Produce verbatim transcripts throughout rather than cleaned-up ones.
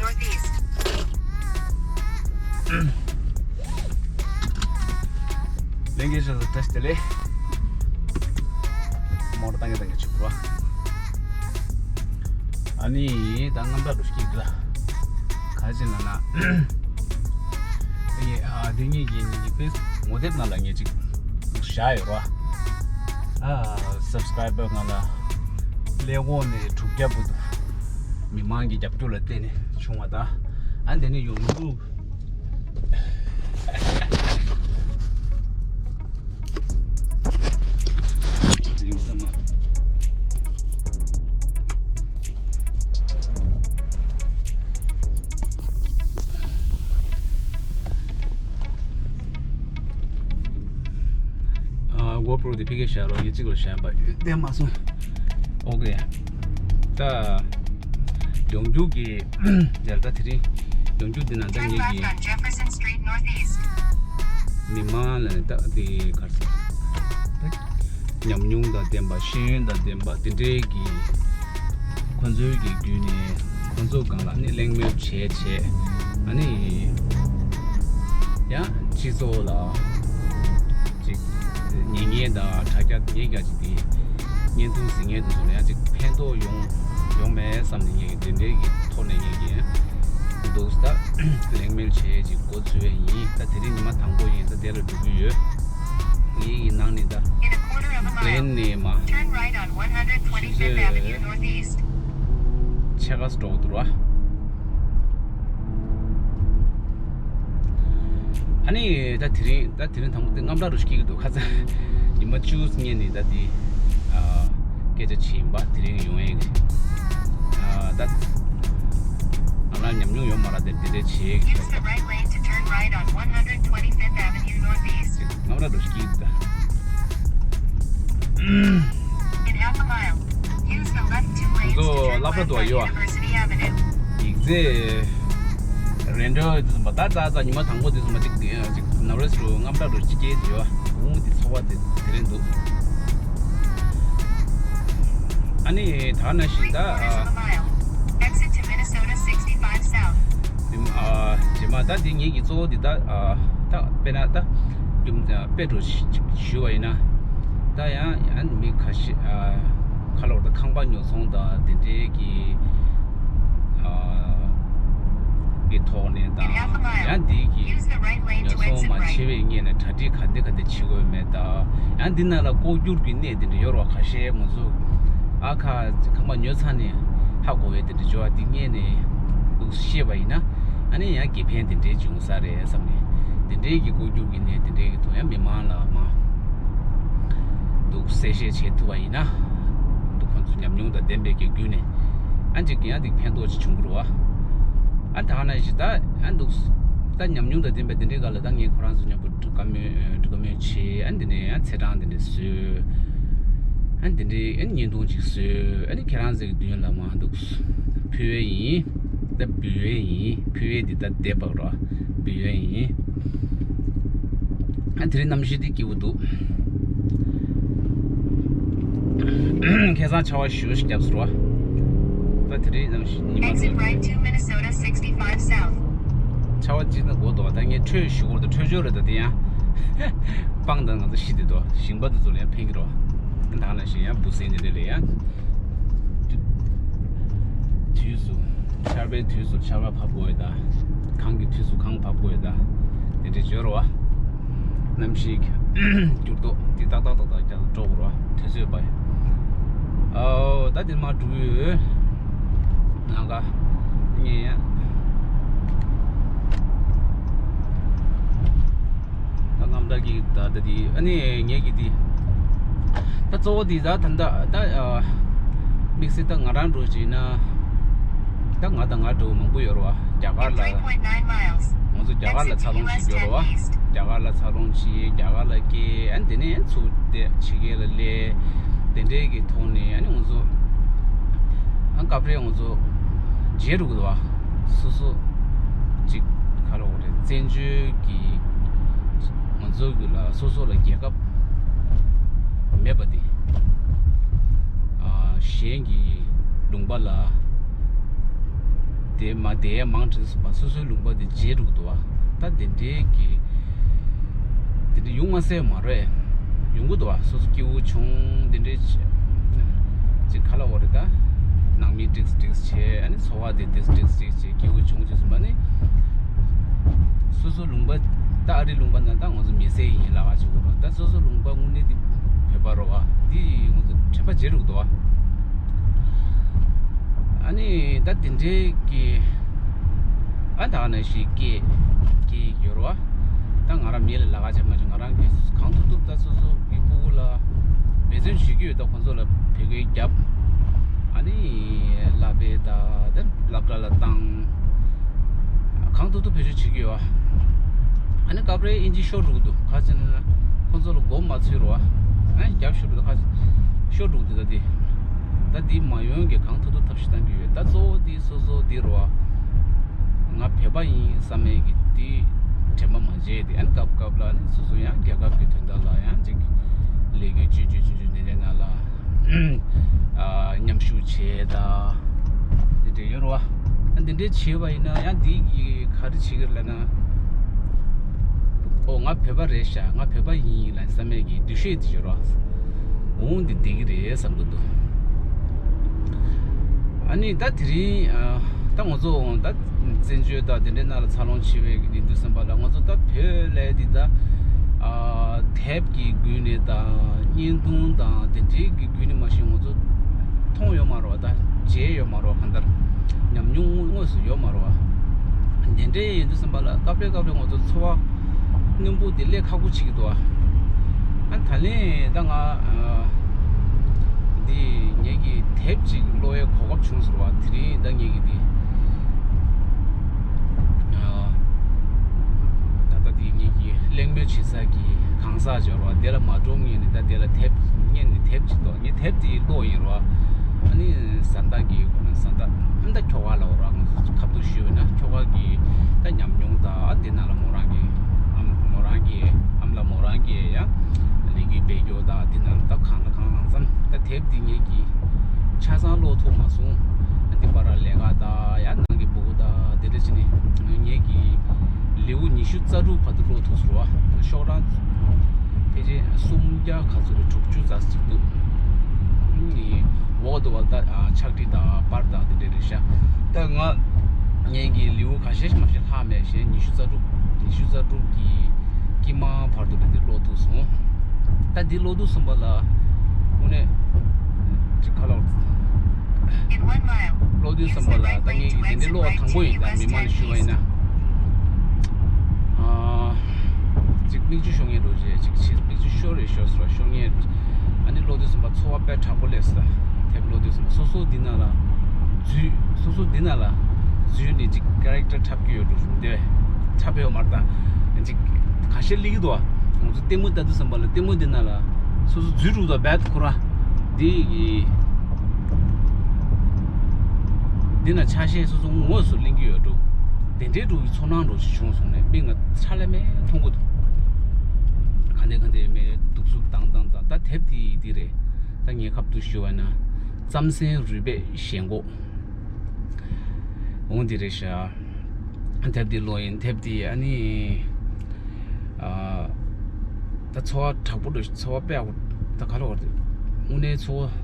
ལྷན་རྒྱས་ཚོ་བཀྲ་ཤིས་བདེ་ལེགས། མོ་ཊ་བཏང་གི་བཏང་གི་བྱེད་དགོས། ཨ་ནི་ད་རྔམ་སྐྲག་འགྲོ་ཤི་གི་ལ། ག་ཅི་ལ་ན། ཨེ་ཨ་དེ་ངེད་ཀྱི་ནི་དཔེ་ངོ་དེབ་ནང་ལ་ངེད་ཅིག་བཞག་ཡོད་ར། ཨ་སབ་སི་ཀ་རའི་བར་ང་ལ་ཀླད་ཀོར་ནས་དྲུག་བརྒྱ་བུ་འདུག་མི་མང་གི་རྒྱབ་སྐྱོར་ལ་བརྟེན་ནས་བྱུང་བ་དང་། ཨ་འདི་ནི་ཡོང་འདུག་ཨ་གོ་པྲོ་དེ་ཕ་གིར་བཞག་རོགས། ངས་གཅིག་ལ་བཞག་པ་ཡོད་བསྡད་མ་སོང་། ཨོ་ཀེ། ད་ཡོང་རྒྱུ་གི་ཡར་ད་དེ་རིང་ཡོང་རྒྱུ་འདི་ན་ད་ངེད་ཀྱི་མི་མང་ལ་ད་དེ་གར་སོང་། ད་ཉམས་མྱོང་དང་ལྡན་པ། ཤེས་ཡོན་དང་ལྡན་པ་དེ་འདྲའི་གི་ཁོ་ཚོའི་གི་བརྒྱུད་ནས་ཁོ་ཚོ་སྒང་ལ་ནི་གླེང་མོལ་བྱས་བྱས། ཨ་ནི་ཡང་སྤྱི་ཚོགས་ལ་ཅིག་ཉེས་ཉེས་དང་དྲ་རྒྱ་ཉེས་རྒྱ་ཅིག་དེ་བརྙན་ཐུང་གཟིགས་མཁན་དེ་ཚོ་ལ་ཡང་ཅིག་ཕན་ཐོགས་ཡོང་ཡོང་མེད་བསམ་ནས་ངས་དེ་འདྲའི་གི་ཐོག་ནས་ངས་ཀྱི་འདུག་ད་གླེང་མོལ་བྱས་ཅིག་འགོ་ཚུགས་པ་ཡིན། ད་དེ་རིང་ཉི་མ་དང་པོ་ཡིན། ད་དེ་ལ་འགྲོ་གི་ཡོད། ངའི་ནང་ནས་ད་ལན་ནས་མ་ཆེ་ཁ་སྤྲོ་འདུག་ར། ཨ་ནི་ད་དེ་རིང་ད་དེ་རིང་དང་པོ་དེ་རྔམ་སྐྲག་རུ་སྐྱེ་གི་འདུག་ཁ་ཚ་ཉི་མ་བཅུ་ཉིན་ནས་ད་དེ་ཨ་སྐད་ཆ་བྱིན་པ་དེ་རིང་ཡོང་ཡས་ཀྱི་ཨ་ད་ང་རང་ཉམས་མྱོང་ཡོད་མ་རེད། དེ་དེ་འདྲ་བྱེད་ཀྱི་Use the right lane to turn right on one hundred twenty-fifth Avenue Northeast. རྔམ་སྐྲག་རུ་སྐྱེ་གི་འདུག In half a mile, use the left two lanes to turn left on University Avenue. ཡིག་ཚད་རེད་འགྲོ་དེ་ཚོ་མ་ད་ད་ད་ཉི་མ་དང་པོ་དེ་ཚོ་མ་གཅིག་གཅིག་ནམ་རེས་རུ་རྔམ་སྐྲག་རུ་གཅིག་སྐྱེས་བྱས་པ་འོང་དེ་ཚོར་བ་དེ་དེ་རེད་འདུག་ཨ་ནི་ད་ནང་བཞིན་ད་ཨ། Exit to Minnesota sixty-five South. ཨ་རྗེས་མ་ད་འདི་ངེད་ཀྱི་གཙོ་བོ་འདི་ད་ཨ་ད་དཔེར་ན་ད་རྒྱུ་དཔེ་འགྲོ་ཞུ་བ་ཡིན་ན་ད་ཡང་ཡང་མི་ཁ་ཤས་ཨ་ཁ་ལོར་ད་ཁང་པ་ཉོ་ཚོང་དང་དེ་འདྲའི་གི་ཨ་གི་ཐོག་ནས་དང་ཡང་འདི་གི་ཉོ་ཚོང་མ་བྱས་པའི་སྔོན་ནས་གྲ་སྒྲིག་ག་འདི་ག་འདི་བྱེད་དགོས་མེད་དང་ཡང་འདི་ནང་ལ་ལྐོག་གྱུར་གྱི་གནས་དེ་འདྲ་ཡོད་རེད་བ། ཁ་ཤས་ང་ཚོ་ཨ་ཁ་ཁང་པ་ཉོ་ཚར་ནས་ཧ་གོ་བའི་དེ་འདྲ་འབྱོར་བ་འདི་སྔོན་ནས་འདུག་ཤེས་པ་ཡིན་ན་ཨ་ནི་ཡང་དགེ་ཕན་དེ་འདྲའི་འབྱུང་ས་རེད་བསམ་ནས་དེ་འདྲའི་གི་ལྐོག་གྱུར་གྱི་གནས་དེ་འདྲའི་གི་ཐོག་ཡང་མི་མང་ལ་མ་འདུག་གསལ་བཤད་བྱེད་ཐུབ་པ་ཡིན་ན་འདུག་ཁོང་ཚོ་ཉམས་མྱོང་དང་ལྡན་པའི་གི་བརྒྱུད་ནས་ཨ་ཅིག་ཡང་དེ་ཕན་ཐོགས་ཅིག་བྱུང་གི་རེད་བ། ཨ་ད་ནང་བཞིན་ད་ཨ་འདུག་ད་ཉམས་མྱོང་དང་ལྡན་པའི་དེ་འདྲའི་སྒང་ལ་ད་ངས་ཁོ་རང་ཚོ་མཉམ་པོ་འགྲོ་བཀའ་མོལ་འགྲོ་བཀའ་མོལ་བྱས། ཨ་འདི་ནས་ཨ་ཚེས་གྲངས་འདི་འདྲ་བཟོས། ཨ་འདི་འདྲའི་ཨ་བརྙན་ཐུང་ཅིག་བཟོས། ཨ་ནི་ཁྱེད་རང་ཚོའི་མདུན་ལ་མར་འདུག་ཕུལ་བས་ཡིན། ད་འབུལ་བས་ཡིན། ཕུལ་བས་འདི་ད་བསྡད་པ་རོ། འབུལ་བས་ཡིན། ཨ་དེ་རིང་གནམ་གཤིས་འདི་སྐྱིད་པོ་འདུག་ཁ་སང་ཆར་པ་ཞེ་པོ་ཞིག་བརྒྱབ་སོང་ར། ད་དེ་རིང་གནམ་གཤིས་ཉི་མ་Exit right to Minnesota sixty-five South. ཆར་པ་གཅིག་ན་འགོ་འདུག་ད་ངས་འཕྲོས་ཞུ་སྐོར་དུ་འཕྲོས་ཆོས་རེད། ད་དེ་ཡང་སྤང་དང་ང་ཚོ་ཤི་དེ་འདུག་ཞིང་པ་དེ་ཚོ་ལ་ཡང་ཕན་གྱི་རོ། ད་ནང་བཞིན་ཡང་འབུ་སྲིན་དེ་འདྲ་ལ་ཡང་དུས་སུ་ཆར་པའི་དུས་སུ་ཆར་པ་བབས་དགོས་ཡོད་ད། གངས་ཀྱི་དུས་སུ་གངས་བབས་དགོས་ཡོད་ད། དེ་འདྲ་བརྗོད་རོ། གནམ་གཤིས་འགྱུར་ལྡོག་འདི་ཏག་ཏག་ཏག་ཏག་རྒྱག་འགྲོ་དགོས་རོ། དུས་ཚོད་པ། ཨོ་ད་དེ་མ་འགྲོ་ཡོད། ང་ག་ངས་ཡ། ད་རྔམ་སྐྲག་གི་ད་ད་དེ་ཨ་ནི་ངས་ཀྱི་དེ། ད་གཙོ་བོ་དེ་ད་ད་ད་ཨ་དམིགས་བསལ་ད་ང་རང་འགྲོ་བྱས་ན། ད་ང་དང་ང་འདྲ་བོ་མང་པོ་ཡོད་རེད་བ། རྒྱ་གར་ལ། ང་ཚོ་རྒྱ་གར་ལ་འཚར་ལོངས་བྱེད་ཀྱི་ཡོད་རེད་བ། རྒྱ་གར་ལ་འཚར་ལོངས་བྱས། རྒྱ་གར་ལ་སྐྱེས། ཨ་ནི་དེ་ནས་ཚུར་དེ་ཕྱི་རྒྱལ་ལ་སླེབས། དེ་འདྲའི་གི་ཐོག་ནས་ཨ་ནི་ང་ཚོ་ཨ་སྐབས་རེ་ང་ཚོ་བརྗེད་འགྲོ་གི་འདུག་བ། སོ་སོ་ཅིག་ག་རེ་རེད། བཙན་བྱོལ་གྱི་ང་ཚོ་གི་ལ་སོ་སོ་ལ་རྒྱལ་ཁབ་མེད་པ་དེ། ཨ་གཞན་གྱི་ལུང་པ་ལ་ དེ་མ་བསྡད་ཡ་མང་དྲགས་སོང་བ། སོ་སོའི་ལུང་པ་དེ་བརྗེད་འགྲོ་གི་འདུག་བ། ད་དེ་འདྲའི་གི་དེ་འདྲ་ཡོང་མ་སྲིད་མ་རེད། ཡོང་གི་འདུག་བ། སོ་སོ་སྐྱིད་པོ་བྱུང་དེ་འདྲའི་ཅིག་ག་ལ་འོ་རེད། ད་ནང་མི་ཏིག་ཏིག་བྱས། ཨ་ནི་འཚོ་བ་དེ་ཏིག་ཏིག་ཅིག་བྱས། སྐྱིད་པོ་བྱུང་རྗེས་སུ་མ་ནི་སོ་སོ་ལུང་པ། ད་ཨ་རི་ལུང་པ་ན་ད་ང་ཚོ་མི་སེར་ཡིན་ལབ་ཀྱི་ཡོད་རེད། ད་སོ་སོ་ལུང་པ་དངོས་གནས་དེ་བོད་པ་རེད་བ། དེ་ང་ཚོ་དྲན་པ་བརྗེད་འགྲོ་གི་འདུག་བ། ཨ་ནི་ད་དེ་འདྲའི་གི་ཨ་ད་ནང་བཞིན་སྐད་སྐད་ཡོད་རེད་བ། ད་ང་རང་མི་ལ་ལབ་ཀྱི་ཡོད་མ་རེད། ང་རང་གིས་གང་ཐུབ་ཐུབ་ད་སོ་སོ་གི་སྤུ་གུ་ལ་འབད་བརྩོན་བྱེད་ཀྱི་ཡོད། ད་ཁོང་ཚོ་ལ་བོད་སྐད་རྒྱབ། ཨ་ནི་བསླབ་པའི་ད་ད་སློབ་གྲྭ་ལ་བཏང་། གང་ཐུབ་ཐུབ་བེད་སྤྱོད་བྱེད་ཀྱི་ཡོད། ཨ་ནི་སྐབས་རེ་ཨིན་ཇི་ཤོར་འགྲོ་གི་འདུག་ག་ཅི་ན་ཁོང་ཚོ་ལ་མགོ་མ་ཚོས་རོགས། ཨ་ནི་རྒྱབ་ཤོར་འགྲོ་གི་འདུག་ག་ཤོར་འགྲོ་གི་འདུག་ད་དེ་ད་དེ་མ་ཡོང་གི་གང་ཐུབ་ཐུབ་ཐབས་ཤེས་གཏང་གི་ཡོད། ད་གཙོ་བོ་དེ་སོ་སོ་དེ་རོགས། ང་བོད་པ་ཡིན་བསམ་མེད་ཀྱི་དེ་དྲན་པ་མ་བརྗེད་དེ། ཨ་ནི་སྐབས་སྐབས་ལ་ནི་སོ་སོ་ཡང་རྒྱལ་ཁབ་ཀྱི་དོན་དག་ལ་ཡང་ཅིག་ལས་འགུལ་ཆུང་ཆུང་ཆུང་ཆུང་དེ་འདྲའི་ནང་ལ་ཨ་མཉམ་ཞུགས་བྱས་ད། དེ་འདྲ་ཡོད་རེད་བ། ཨ་འདི་འདྲའི་བྱས་པ་ཡིན་ན་ཡང་འདི་གི་ག་རེ་བྱེད་ཀྱི་རེད་ལབ་ན། ཨོ་ང་བོད་པ་རེད་ཤག་ང་བོད་པ་ཡིན་ལབ་བསམ་མེད་ཀྱི་འདུ་ཤེས་དེ་ཡོད་རེད་བ། འོང་འདི་བསྡད་ཀྱི་རེད་བསམ་གྱི་འདུག་ཨ་ནི་ད་དེ་རིང་ཨ་ད་ང་ཚོ་འོང་ད། བཙན་བྱོལ་དང་དེ་འདྲའི་ནང་ལ་འཚར་ལོངས་བྱས་པའི་ཡིན་དུས་ཙམ་པ་ལ་ང་ཚོ་ད་བོད་ལས་འདི་ད་ཨ་དེབ་ཀྱི་བརྒྱུད་ནས་དང་བརྙན་ཐུང་དང་དེ་འདྲའི་གི་བརྒྱུད་ནས་མ་གཞི་ང་ཚོ་མཐོང་ཡོད་མ་རེད་བ། ད་མཇལ་ཡོད་མ་རེད་བ། གང་ལྟར་ཉམས་མྱོང་དངོས་སུ་ཡོད་མ་རེད་བ། དེ་འདྲའི་ཡིན་དུས་ཙམ་པ་ལ་སྐབས་རེ་སྐབས་རེ་ང་ཚོ་ཚོར་བ་སྔོན་པོ་དེ་སླེབས་ཁག་པོ་བྱེད་ཀྱི་འདུག་བ། ཨ་ད་ལན་ད་ང་ཨ་འདི་ངེད་ཀྱི་དེབ་ཅིག་ཀློག་ཡའི་གོ་སྐབས་བྱུང་ཟེར་བ། དེ་རིང་ད་ངེད་ཀྱི་འདི་ཨ་ད་ལྟ་འདི་ངེད་ཀྱི་གླེང་མོལ་བྱེད་ས་ཀྱི་གང་ཟག་འབྱོར་བ་དེ་ལ་མ་འགྲོ་ངེས་ནས། ད་དེ་ལ་དེབ་ཉན་ནས་དེབ་ཅིག་ཏོ་ངས་དེབ་དེ་ཀློག་ཡིན་རོ། ཨ་ནི་བཟའ་ཟླ་གི་ཁོ་ན་བཟའ་ཟླ་ཨ་ད་ཁྱོ་ག་ལ་འོ་ར་ང་ཚོ་ཁ་ཐུག་ཞུས་ན་ཁྱོ་ག་གི་ད་ཉམས་མྱོང་ད་ཨ་འདི་ནང་ལ་མོ་རང་གི་ཨ་མོ་རང་གི་ཨ་མ་ལ་མོ་རང་གི་ཡ་ལས་འགུལ་སྤེལ་རྒྱུ་ད་འདི་ནང་ད་གང་ལ་གང་ལ་མཚམས་ད་དེབ་འདི་ངེད་ཀྱི་ཆ་ཚང་ཀློག་ཐུབ་མ་སོང་། ཨ་འདི་པ་ར་ལས་ཀ་ད་ཡ་ནང་གི་སྤུ་གུ་ད་དེ་འདྲ་བྱས་ནས་ངེད་ཀྱི་ལེའུ་ཉི་ཤུ་རྩ་དྲུག་བར་དུ་ཀློག་ཐུབ་སོང་བ། ཤོག་གྲངས་ཕལ་ཆེར་སུམ་བརྒྱ་ག་ཚོད་རེད། དྲུག་ཅུ་རྩ་གཅིག་འདུག་ཨ་ནི་འོག་ཏུ་བ་ད་ཕྱག་བྲིས་དང་པར་དང་དེ་འདྲ་རེད་ཤག་ད་ང་ངེད་ཀྱི་ལེའུ་ཁ་ཤས་ཤིག་མ་ཤེས་ལྷག་མེད་བཞིན་ཉི་ཤུ་རྩ་དྲུག་ཉི་ཤུ་རྩ་དྲུག་གི་དཀྱིལ་མ་བར་དུ་རེད་འདི་ཀློག་ཐུབ་སོང་། ད་འདི་ཀློག་དུས་ཙམ་པ་ལ་དངོས་གནས་ཅིག་ཁ་ལོག In one mile, ཀློག་དུས་ཙམ་པ་ལ་ད་ངེད་ཀྱི་དེ་འདྲའི་ཀློག་པ་དང་པོ་ཡིན། ད་མི་མང་ལ་ཞུ་བ་ཡིན་ན། ཨ་ཅིག་མིག་ཆུ་ཤོར་མཁན་འགྲོ་བྱས་ཅིག་ཆེ་མིག་ཆུ་ཤོར་རེ་ཤོར་སོ་ཤོར་མཁན། ཨ་ནི་ཀློག་དུས་ཙམ་པ་ཚོར་བ་དཔེ་དྲག་པོ་སླེབས་སོང་། དེབ་ཀློག་དུས་ཙམ་པ་སོ་སོ་འདི་ན་ལ་འཛུལ། སོ་སོ་འདི་ན་ལ་འཛུལ་ནས་ཅིག་ཀེ་རེག་ཊར་འཁྲབ་ཀྱི་ཡོད་འགྲོ་བྱུང་དེ་འཁྲབ་ཡོད་མ་རེད། ད་ཅིག་ཁ་ཤས་སླེབས་ཀྱི་འདུག་བ། ང་ཚོ་ལྟད་མོ་ལྟ་དུས་ཙམ་པ་ལ་ལྟད་མོ་འདི་ན་ལ་སོ་སོ་འཛུལ་འགྲོ་དང་རྦད་ཁོ་ར་འདི་འདི་ན་ཆ་ཤས་སོ་སོ་དངོས་སུ་གླེང་གི་ཡོད་འགྲོ། དེ་འདྲའི་འགྲོ་གི་ཚོར་སྣང་འགྲོ་ཞིག་བྱུང་སོང་ནས་མིག་ང་ཚ་ལས་མེད་མཐོང་གི་འདུག་ག་འདྲ་ག་འདྲ་མེད་འདུག་སུ་དང་དང་དང་ད་དེབ་དེ་འདི་རེད། ད་ངས་ཁ་ཐུག་ཞུ་བ་ན་རྩམ་ཟན་རུས་པའི་ཞེན་ཁོག་འོང་འདི་རེད་ཤག་དེབ་འདི་ཀློག་ཡིན། དེབ་འདི་ཨ་ནི་ཨ་ད་ཚོར་བ་དྲག་པོ་འདུག་ཚོར་བ་དཔེ་ཡག་པོ་ད་ག་ལ་བར་དུ་དངོས་གནས་ཚོར་བ་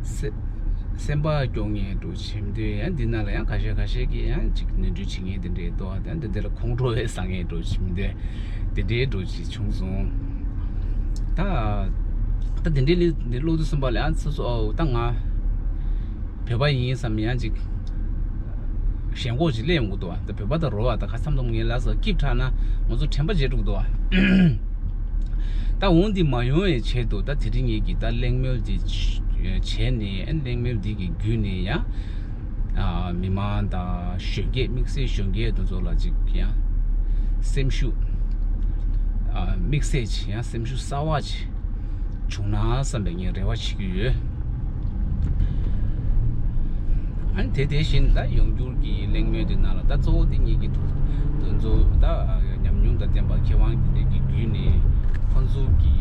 སེ་སེམས་པ་སྐྱོ་ངེས་འགྲོ་བྱེད་མི་འདོད། ཡང་འདི་ནང་ལ་ཡང་ཁ་ཤས་ཁ་ཤས་ཀྱིས་ཡང་ཅིག་ནོར་འཁྲུལ་བྱེད་མཁན་དེ་འདྲའི་ལྟོ་བ་དང་འདི་འདི་ལ་ཁོང་ཁྲོ་བས་ཟ་མཁན་འགྲོ་བྱེད་མི་འདོད། དེ་འདྲའི་འགྲོ་བྱེད་བྱུང་སོང་། ད་ད་དེ་འདྲའི་ལས་འདི་ཀློག་དུས་ཙམ་པ་ལ་ཡང་ཚོ་ཚོ་ཨོ་ད་ང་བོད་པ་ཡིན་བསམ་ཡང་ཅིག་ཞེན་ཁོག་ཅིག་སླེབས་ཡོང་གི་འདུག་ད་བོད་པ་དང་རོ་བ་ད་ཁ་མཚམས་དུ་ངའི་ལ་ས་སྐྱིབས་དྲག་ན་ང་ཚོ་དྲན་པ་བརྗེད་འགྲོ་གི་འདུག་ད་འོང་འདི་མ་ཡོང་བའི་ཆེད་དུ་ད་དེ་རིང་ངེད་ཀྱིས་ད་གླེང་མོལ་འདི་བྱས་ནས་གླེང་མོལ་འདི་གི་བརྒྱུད་ནས་ཡང་ཨ་མི་མང་དང་གཞོན་སྐྱེས་དམིགས་བསལ་གཞོན་སྐྱེས་དེ་ཚོ་ལ་ཅིག་ཡང་སེམས་ཤུགས་ཨ་དམིགས་བསལ་ཅིག་ཡང་སེམས་ཤུགས་གསར་བ་ཅིག་བྱུང་ན་བསམ་པའི་ངས་རེ་བ་བྱེད་ཀྱི་ཡོད། ཨ་ནི་དེ་དེ་བཞིན་ད་ཡོང་འགྱུར་གྱི་གླེང་མོལ་དེ་ནང་ལ་ད་གཙོ་བོ་དེ་ངེད་ཀྱི་དུ་དུ་ཚོ་ད་ཉམས་མྱོང་དང་ལྡན་པ་མཁས་དབང་དེ་འདྲ་གི་བརྒྱུད་ནས་ཁོང་ཚོ་གི་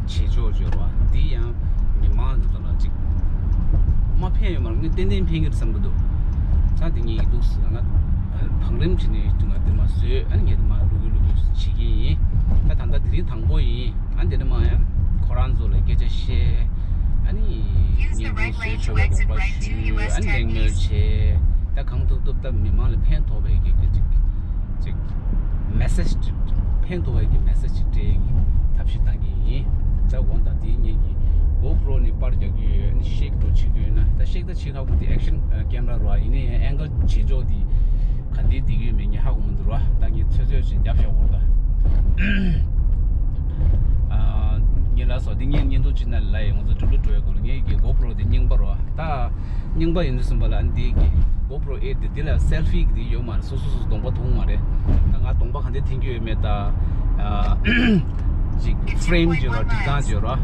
བྱེད་ཕྱོགས་སྦྱོར་བ་འདི་ཡང་མི་མང་དེ་ཚོ་ལ་ཅིག་མ་ཕན་ཡོད་མ་རེད། ངས་ཏན་ཏན་ཕན་གྱི་རེད་བསམ་གྱི་འདུག་ད་དེ་ངས་འདུག་ཟེར་ན། བང་རིམ་བྱས་ནས་ང་དེ་མ་བཟོས། ཨ་ནི་ངས་དེ་མ་ལུག་གུ་ལུག་གུ་བྱེད་ཀྱི་ཡིན། ད་ད་ལྟ་དེ་རིང་དང་པོ་ཡིན། ཨ་ནི་དེ་ནས་མ་ཡང་ཁོ་རང་ཚོ་ལ་སྐད་ཆ་བཤད། ཨ་ནི་བརྙན་ཐུང་བཟོས་ཆོག་པའི་དགོངས་པ་ཞུ། ཨ་ནི་གླེང་མོལ་བྱས། ད་གང་ཐུབ་ཐུབ་ད་མི་མང་ལ་ཕན་ཐོགས་པའི་གི་གི་ཅིག་ཅིག་མེ་སེཇ་ཕན་ཐོགས་པའི་གི་མེ་སེཇ་ཅིག་སྤྲད་ཀྱི་ཐབས་ཤེས་བཏང་གི་ཡིན། ད་འོ་ད་དེ་ངེད་ཀྱི་གོ་པྲོ་ནས་པར་རྒྱག་གི་ཡོད། ཨ་ནི་ཤེག་འགྲོ་བྱེད་ཀྱི་ཡོད་ན། ད་ཤེག་ད་བྱེད་ཁག་པོ་དེ་ཨེག་ཤན་ཀེམ་ར་རོ། ཨ་ཡིན་ནའི་ཨེང་གལ་བྱེད་ཕྱོགས་དེ་ག་འདྲའི་བསྡད་ཀྱི་ཡོད་མེད་ངས་ཧ་གོ་མི་འདུག་ར། ད་ངས་ཚོད་ཚོད་ཅིག་རྒྱབ་བཞག་འོ་ད། ཨ་ངས་ལ་སོ་དེ་ངས་བརྙན་ཐུང་ཅིག་ན་ལ་ཡོད། ང་ཚོ་འགྲུལ་བཞུད་འགྲོ་ཡ་སྐོར་ལ། ངེད་ཀྱི་གོ་པྲོ་དེ་རྙིང་པ་རོ། ད་རྙིང་པ་ཡིན་དུས་ཙམ་པ་ལ་འདི་གི་གོ་པྲོ་ཨེ་དེ་འདི་ལ་སེལ་ཕི་གི་འདི་ཡོད་མ་རེད། སོ་སོ་སོ་སོ་གདོང་པ་མཐོང་མ་རེད། ད་ང་གདོང་པ་ག་འདྲ་འཐེན་རྒྱུ་ཡོད་མེད་ད། ཨ་ཅིག་ཕི་རེམ་བརྗོད་ར། སྒྲིག་སྟངས་བརྗོད་ར།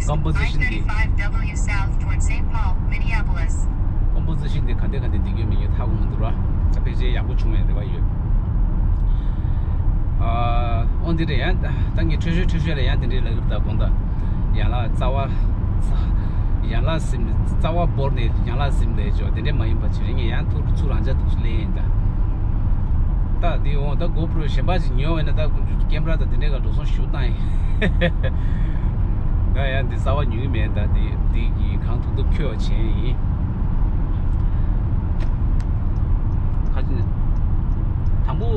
Composition་འདི། Composition་འདི་ག་འདྲ་ག་འདྲ་འདི་གི་མི་ཡོད་ཧ་གོ་མི་འདུག་ར། ད་ཕལ་ཆེར་ཡག་པོ་བྱུང་བའི་རེ་བ་ཡོད། ཨ་འོ་འདི་རེད། ཡང་ད་ངས་འཕྲོས་ཤོས་འཕྲོས་ཤོས་ལ་ཡང་དེ་འདྲའི་ལབ་ཡོད། ད་དགོངས་དག་ཡན་ལག་རྩ་བ། ཡན་ལག་ཟིན། རྩ་བ་བོར་ནས་ཡན་ལག་ཟིན་པའི་ཅོ་དེ་འདྲས་མ་ཡིན་པ་བྱེད་རིང་ངས་ཡང་ཐུག་ཚུར་རང་ཅག་ཐུག་ལེན་ཡིན་ད། ད་དེ་འོང་ད་གོ་པྲོ་གཞན་པ་ཅིག་ཉོ་བས་ན་ད་ཀེམ་ར་ད་དེ་འདྲས་ག་འགྲོ་སོང་ཞུ་བཏང་ཡིན། ད་ཡང་འདི་རྩ་བ་ཉོ་གི་མེད། ད་དེ་དེ་གི་གང་ཐུབ་ཐུབ་ཁྱོད་བྱས་ཡིན། ཁ་ཅིག་དང་པོ་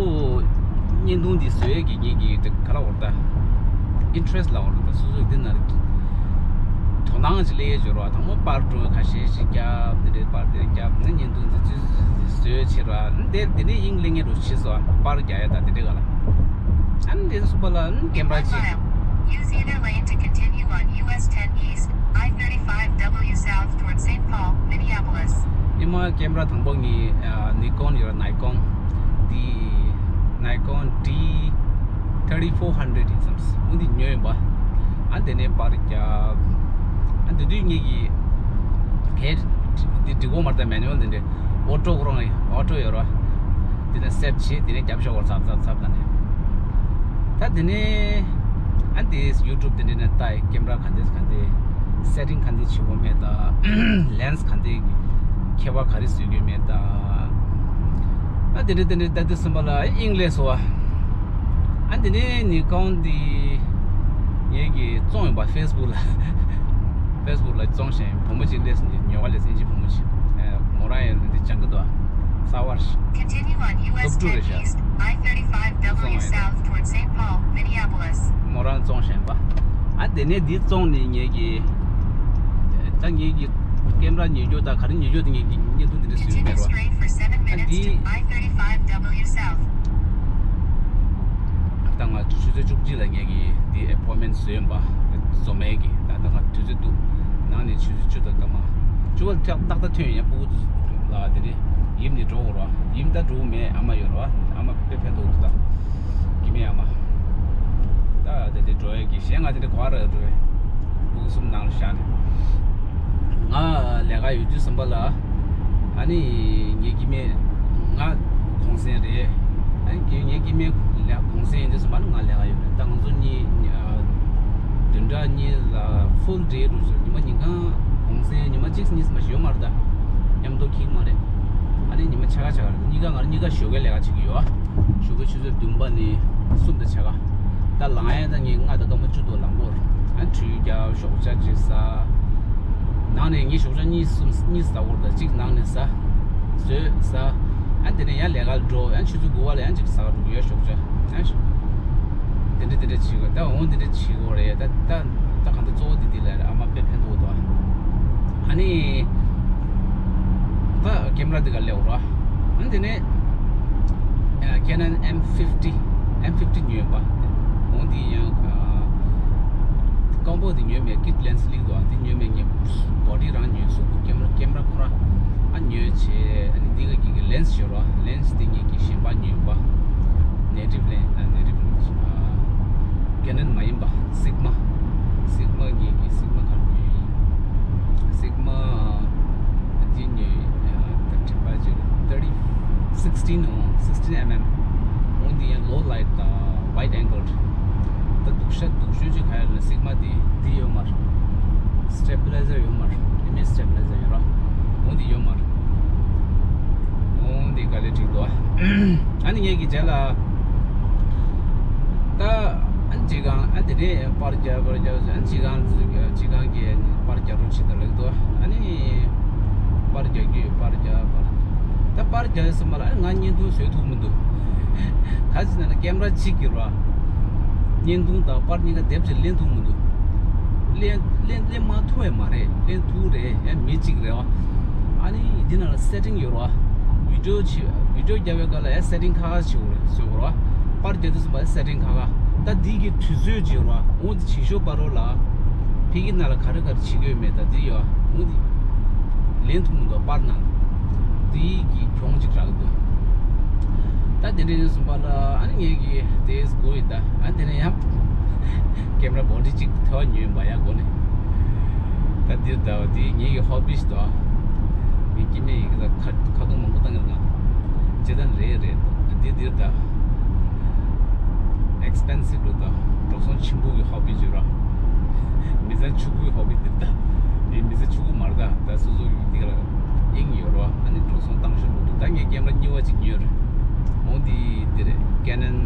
བརྙན་ཐུང་འདི་བཟོ་ཡས་ཀྱི་ངེད་ཀྱི་དེ་ག་ལ་འོར་ད། ཨིན་ཊི་རེ་སི་ལ་འོར་ད། སོ་སོ་འདི་ན་དོ་སྣང་ཅིག་སླེབས་ཡས་འབྱོར་བ། དང་པོ་པར་འགྲོ་ཁ་ཤས་ཤིག་རྒྱབ། འདི་འདྲའི་པར་འདིར་རྒྱབ། ནི་བརྙན་ཐུང་འདི་ཚོས་བཟོས་ཕྱིར་བ་འདི་འདི་ནས་དབྱིངས་ལེན་ངེས་འགྲོ་ཕྱིས་སོ། པར་རྒྱག་ཡས་ད་འདི་འདྲའི་ག་ལ། ཨ་ནི་འདི་ཚོ་པ་ལ་ཨ་ནི་ཀེམ་ར་ཅིག Use either lane to continue on U S ten East, I thirty-five W South toward Saint Paul, Minneapolis. ཨེ་མ་ཀེམ་ར་དང་པོ་ངས་ཨ་ནི་ཀོན་ཡོད། ནའི་ཀོན་འདི། Nikon D thirty-four hundred ཡིན་བསམ། འོ་འདི་ཉོས་ཡིན་པ། ཨ་དེ་ནས་པར་རྒྱབ། ཨ་འདི་དུས་ངེད་ཀྱི་གས་འདི་འགྲིག་གོ་མ་རེད་ད། མེ་ནུ་ཨལ་འདི་འདྲ། ཨོ་ཊོ་ཁོ་རང་ཨོ་ཊོ་ཡོད་ར། དེ་ནས་སེཊ་བྱེད། དེ་ནས་རྒྱབ་ཤོག་བར་ཚབ་ཚབ་ཚབ་ལ་ནས། ད་དེ་ནས་ཨ་འདི་ཡུ་ཊུབ་དེ་འདྲ་ནས་ལྟ་ཡི། ཀེམ་ར་ག་འདྲས་ག་འདྲས། སེ་ཊིང་ག་འདྲས་བྱེད་དགོས་མེད་ད། ལེན་སི་ག་འདྲས། ཁྱད་པར་ག་རེ་བཟོ་དགོས་མེད་ད། ཨ་དེ་འདྲ་དེ་འདྲ་ལྟ་དུས་ཙམ་པ་ལ་དབྱིངས་ལས་སོ། ཨ་དེ་ནས་ནི་ཀོན་འདི་ངེད་ཀྱིས་བཙོང་ཡིན་པ། ཕེ་སི་བུག་ལ། ཕེ་སི་བུག་ལ་བཙོང་བཞིན་བུ་མོ་ཅིག་སླེབས་སོང་། ཉོ་ག་སླེབས་སོང་། ཨིན་ཇི་བུ་མོ་ཅིག་ཨེ་མོ་རང་ཡང་འདི་སྦྱང་གི་འདུག་ཨ། གསར་པ་རེད། Continue on U S ten East, I thirty-five W South toward Saint Paul, Minneapolis. མོ་རང་བཙོང་བཞིན་པ། ཨ་དེ་ནས་འདི་བཙོང་ནས་ངེད་ཀྱིས། ད་ངེད་ཀྱིས་ཀེམ་ར་ཉོ་རྒྱུ་དང་ག་རེ་ཉོ་རྒྱུ་དེ་ངེད་ཀྱིས་བརྙན་ཐུང་འདི་འདྲ་བཟོས་མེད་རོ། ཨ་འདི། ད་ང་ཆུ་ཚོད་བཅུ་གཅིག་ལ་ངེད་ཀྱིས་འདི་ཨེ་པོའིན་མེན་ཊི་བཟོས་ཡིན་པ། རྫོང་མའི་གི་ད་ལྟ་ང་དུས་ཚོད་འདུག་ནང་ནས་ཆུ་ཚོད་བཅུ་དང་སྐར་མ་བཅུ་པ་ཏག་ཏག་ཐོན་ཡིན། ཕྲུ་གུ་ལ་དེ་ནས་ཡིབ་ནས་འགྲོ་དགོས་ར། ཡིབ་ད་འགྲོ་གི་མེད། ཨ་མ་ཡོད་ར། ཨ་མ་དཔེ་ཕན་ཐོགས་འདུག་ད་གི་མེད་ཨ་མ། ད་དེ་དེ་འགྲོ་ཡས་ཀྱི་གཞན་ང་དེ་འདྲ་གོ་བ་ར་འགྲོ་ཡས། ཕྲུ་གུ་གསུམ་ནང་ལ་བཞག་ནས། ང་ལས་ཀ་ཡོད་དུས་ཙམ་པ་ལ། ཨ་ནི་ངའི་སྐྱེ་དམན་ང་གུང་སེང་རེད། ཨ་ནི་ངའི་སྐྱེ་དམན་ལས་གུང་སེང་ཡིན་དུས་ཙམ་པ་ལ་ང་ལས་ཀ་ཡོད་རེད། ད་ང་ཚོ་གཉིས་བདུན་ཕྲག་གཉིས་ལ་ཧྥུལ་ཌེ་རུ་ཟེར། ཉི་མ་ཉིན་གང་གུང་སེང་ཉི་མ་གཅིག་གཉིས་མ་ཞིག་ཡོད་མ་རེད། ད་མཉམ་དུ་འཁྱེར་མ་རེད། ཨ་ནི་ཉི་མ་ཕྱེད་ཀ་ཕྱེད་ཀ་རེད། གཉིས་ཀ་ང་རང་གཉིས་ཀ་ཞོགས་ཀའི་ལས་ཀ་བྱེད་ཀྱི་ཡོད། ཞོགས་ཀའི་ཆུ་ཚོད་བདུན་པ་ནས་གསུམ་དང་ཕྱེད་ཀ། ད་ལངས་ཡས་ད་ངས་ལྔ་དང་སྐར་མ་བཅུ་དུ་ལངས་གོ། ཨ་ཁྲུས་རྒྱབ་ཞོགས་ཇ་ཅིག་ཟ། ནང་ནས་ངས་ཞོགས་ཇ་གཉིས་གསུམ་གཉིས་ཟ་གོ། ད་གཅིག་ནང་ནས་ཟ། ཟོས་ཟ། ཨ་དེ་ནས་ཡང་ལས་ཀ་ལ་འགྲོ། ཡང་ཆུ་ཚོད་དགུ་པ་ལ་ཡང་ཅིག་ཟ་ག་འགྲོ་གི་ཡོད་ཞོགས་ཇ། ཨ་དེ་འདྲ་དེ་འདྲ་བྱེད་དགོས། ད་འོང་དེ་འདྲ་བྱེད་དགོས་རེད། ད་ད་ད་གང་ལྟར་གཙོ་བོ་དེ་འདི་ལ་རེད། ཨ་མ་དཔེ་ཕན་ཐོགས་འདུག་ཨ་ནི། ད་ཀེམ་ར་འདི་ག་སླེབས་ར། ཨ་དེ་ནས་ཨ་Canon M fifty M fifty ཉོས་པ། འོང་འདི་ཡང་ཀོམ་པོ་འདི་ཉོས་མེད། ཀིཊ་ལེན་སི་ལིག་འདུག་ཨ་འདི་ཉོས་མེད། ངས་བོ་ཌི་རང་ཉོས། གཟུགས་པོ་ཀེམ་ར་ཀེམ་ར་ཁོ་ར་ཨ་ཉོས་བྱས། ཨ་ནི་འདི་ག་གི་གི་ལེན་སི་ཡོད་ར། ལེན་སི་འདི་ངས་ཀྱི་གཞན་པ་ཉོས་པ། ནེ་ཊིབ་ལེན་ཨ་ནེ་ཊིབ་ལེན་ཨ་ཀེ་ནོན་མ་ཡིན་པ། སིག་མ། སིག་མ་ངེད་ཀྱི་སིག་མ་ག་རེ་ཉོས་ཡིན། སིག་མ་ཨ་ཅི་ཉོས་ཡིན། ཨ་ད་དྲན་པ་ཅིག་ལ་thirty sixteen འོང་། sixteen mm འོང་། འདི་ཡང་ལོ་ལའིཊ་དང་ཝའིཌ་ཨེང་གལ་ད་སྡུག་ཤ་སྡུག་ཤོས་ཅིག་ག་ཡོད་ལ་སིག་མ་འདི་འདི་ཡོད་མ་རེད། སི་ཊེ་བི་ལའི་ཛར་ཡོད་མ་རེད། ཨི་མེཇ་སི་ཊེ་བི་ལའི་ཛར་ཡོད་ར། འོང་འདི་ཡོད་མ་རེད། དེ་དཀའ་ལས་འཕྲད་འདུག་ཨ་ནི་ངེད་ཀྱི་རྗེས་ལ་ད་ཨ་ནི་སྤྱི་ཁང་ཨ་དེ་ནས་པར་རྒྱག་པར་རྒྱག་ཨ་ནི་སྤྱི་ཁང་སྤྱི་ཁང་གི་པར་རྒྱག་རོགས་བྱེད་དང་ལབ་འདུག་ཨ་ནི་པར་རྒྱག་རྒྱུ་པར་རྒྱག་པར་ད་པར་རྒྱག་ཟིན་པ་ལ་ཨ་ནི་ང་བརྙན་ཐུང་བཟོས་ཐུབ་མི་འདུག་ག་ཅི་ན་ན་ཀེམ་ར་གཅིག་གི་ར་བརྙན་ཐུང་དང་པར་གཉིས་ཀ་སྡེབ་ཅིག་ལེན་ཐུབ་མི་འདུག་ལེན་ལེན་ལེན་མ་ཐུབ་པས་མ་རེད། ལེན་ཐུབ་རེད། ཡང་མི་གཅིག་རེད་བ། ཨ་ནི་འདི་ནང་ལ་སེ་ཊིང་ཡོད་རེད་བ། བི་ཌིའོ་བྱེད་བི་ཌིའོ་རྒྱབ་པའི་སྐབས་ལ་ཡང་སེ་ཊིང་ཁ་ཁ་བྱེད་དགོས་རེད་བཟོ་དགོས་རེད་བ། པར་རྒྱག་དུས་ཙམ་པ་ཡང་སེ་ཊིང་ཁ་ཁ། ད་འདི་གི་དུས་ཚོད་ཅིག་ཡོད་རེད་བ། འོ་འདི་བྱེད་ཞོར་བར་རོ་ལ་ཕ་གི་ནང་ལ་ག་རེ་ག་རེ་བྱེད་ཀྱི་ཡོད་མེད་ད་འདི་ཡོད་འོ་འདི་ལེན་ཐུབ་མི་འདུག་པར་ནང་འདི་གི་གྱོང་ཅིག་རག་གི་འདུག་ད་དེ་འདྲ་ཡིན་ཙམ་པ་ལ་ཨ་ནི་ངེད་ཀྱི་དེ་སྒོ་ཡི་ད་ཨ་དེ་ནས་ཡང་ཀེམ་ར་བོ་ཌི་གཅིག་ཐལ་བ་ཉོས་ཡིན་པ་ཡ་སྒོ་ནས། ད་འདིར་ད་འདི་ངེད་ཀྱི་ཧོ་བི་ཞིག་འདུག་ངའི་སྐྱེ་དམན་ཡིན་གྱི་ད་ཁ་ཁ་རྡུང་མང་པོ་བཏང་གི་རེད་ང་། བྱེད་སྟངས་རེད་རེད། འདི་འདིར་ད་ཨེག་སི་པེན་སིབ་རེད་ད། འགྲོ་སོང་ཆེན་པོ་གི་ཧོ་བི་བརྗོད་ར། མི་ཚང་ཕྱུག་པོའི་ཧོ་བི་འདིར་ད། མི་མི་ཚང་ཕྱུག་པོ་མ་རེད་ད། ད་སོ་སོ་ཡི་འདི་ག་ལ་དབྱིངས་ཡོད་ར། ཨ་ནི་འགྲོ་སོང་བཏང་ཤོར་འདུག་ད་ངས་ཀེམ་ར་རྙིང་བ་ཅིག་ཉོས་རེད། འོ་འདི་འདི་རེད། Canon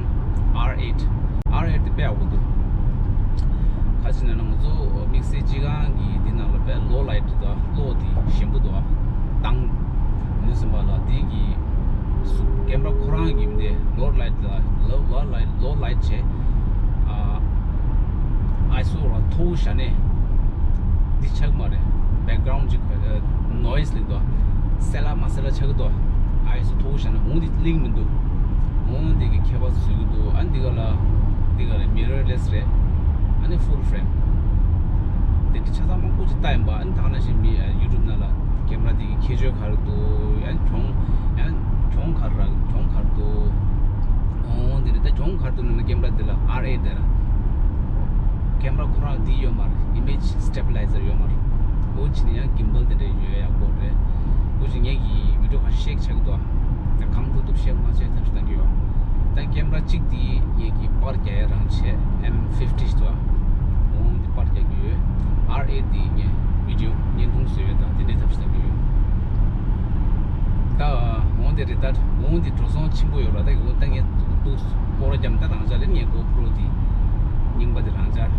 R eight R eight དེ་དཔེ་ཡག་པོ་འདུག་ག་ཅི་ན་ན་ང་ཚོ་དམིགས་བསལ་སྤྱི་ཁང་གི་འདི་ནང་ལ་དཔེ་ལོ་ལའིཊ་དང་གློག་དེ་ཞན་པོ་འདུག་ཨ། དང་ནུས་སུ་མ་ལ་དེ་གི་སུ་ཀེམ་ར་ཁོ་རང་གི་འདི་ལོ་ལའིཊ་ལ་ལོ་ལོ་ལའིཊ་ལོ་ལའིཊ་བྱས་ཨ་ཨའི་སོ་ར་མཐོ་བོ་བཞག་ནས་འདི་ཆགས་མ་རེད། བེག་གྷ་རའུན་ཌ་ཅིག་ནོའི་སི་ལིག་འདུག་སེ་ལ་མ་སེ་ལ་ཆགས་འདུག་ཨའི་སོ་མཐོ་བོ་བཞག་ན་འོང་འདི་ལིང་མི་འདུག་འོང་འདི་གི་ཁྱད་པར་བཟོས་ཀྱི་འདུག་ཨ་འདི་ག་ལ་འདི་ག་ལ་མི་རོར་ལེ་སི་རེད། ཨ་ནི་ཕུལ་ཧྥེ་རེམ། དེ་འདྲ་ཆ་ཚང་མང་པོ་ཅིག་ལྟ་ཡིན་པ། ཨ་ནི་ད་ག་ནང་བཞིན་མི་ཡུ་ཊུབ་ནང་ལ་ཀེམ་ར་དེ་གི་ཁྱད་ཆོས་ག་རེ་འདུག་ཡང་གྱོང་ཡང་གྱོང་ག་རེ་རག་གྱོང་ག་རེ་འདུག་འོང་དེ་རེད། ད་གྱོང་ག་རེ་འདུག་ན་ན་ཀེམ་ར་དེ་ལ་ཨར་ཨེ་དེ་ལ་ཀེམ་ར་ཁོ་རང་འདི་ཡོད་མ་རེད། ཨི་མེཇ་སི་ཊེ་བི་ལའི་ཛར་ཡོད་མ་རེད། འོ་ཕྱིན་ན་ཡང་གིམ་བལ་དེ་འདྲ་ཡོད་ཡག་པོ་རེད། འོ་ཕྱིན་ངས་ཀྱི་བི་ཌིའོ་ཁ་ཤས་ཤེག་བྱ་གི་འདུག་ད་གང་ཐུབ་ཐུབ་ཤེག་མ་བྱས་ཐབས་ཤེས་གཏང་གི་ཡོད། ད་ཀེམ་ར་གཅིག་དེ་ངས་ཀྱི་པར་རྒྱག་ཡ་རང་བྱས་ཨེམ་ཕིབ་ཊི་ཞིག་འདུག་འོ་འདི་པར་རྒྱག་གི་ཡོད། ཨར་ཨེ་དེ་ངས་བི་ཌིའོ་བརྙན་ཐུང་བཟོ་ཡ་དང་དེ་འདྲའི་ཐབས་ཤེས་གཏང་གི་ཡོད། ད་འོང་དེ་རེད། ད་འོང་དེ་འགྲོ་སོང་ཆེན་པོ་ཡོད་ར། ད་འོང་ད་ངས་འདུག་སྐོར་རྒྱབ་ད་རང་འཇགས་རེད། ངས་གོ་པྲོ་དེ་རྙིང་པ་དེ་རང་འཇགས་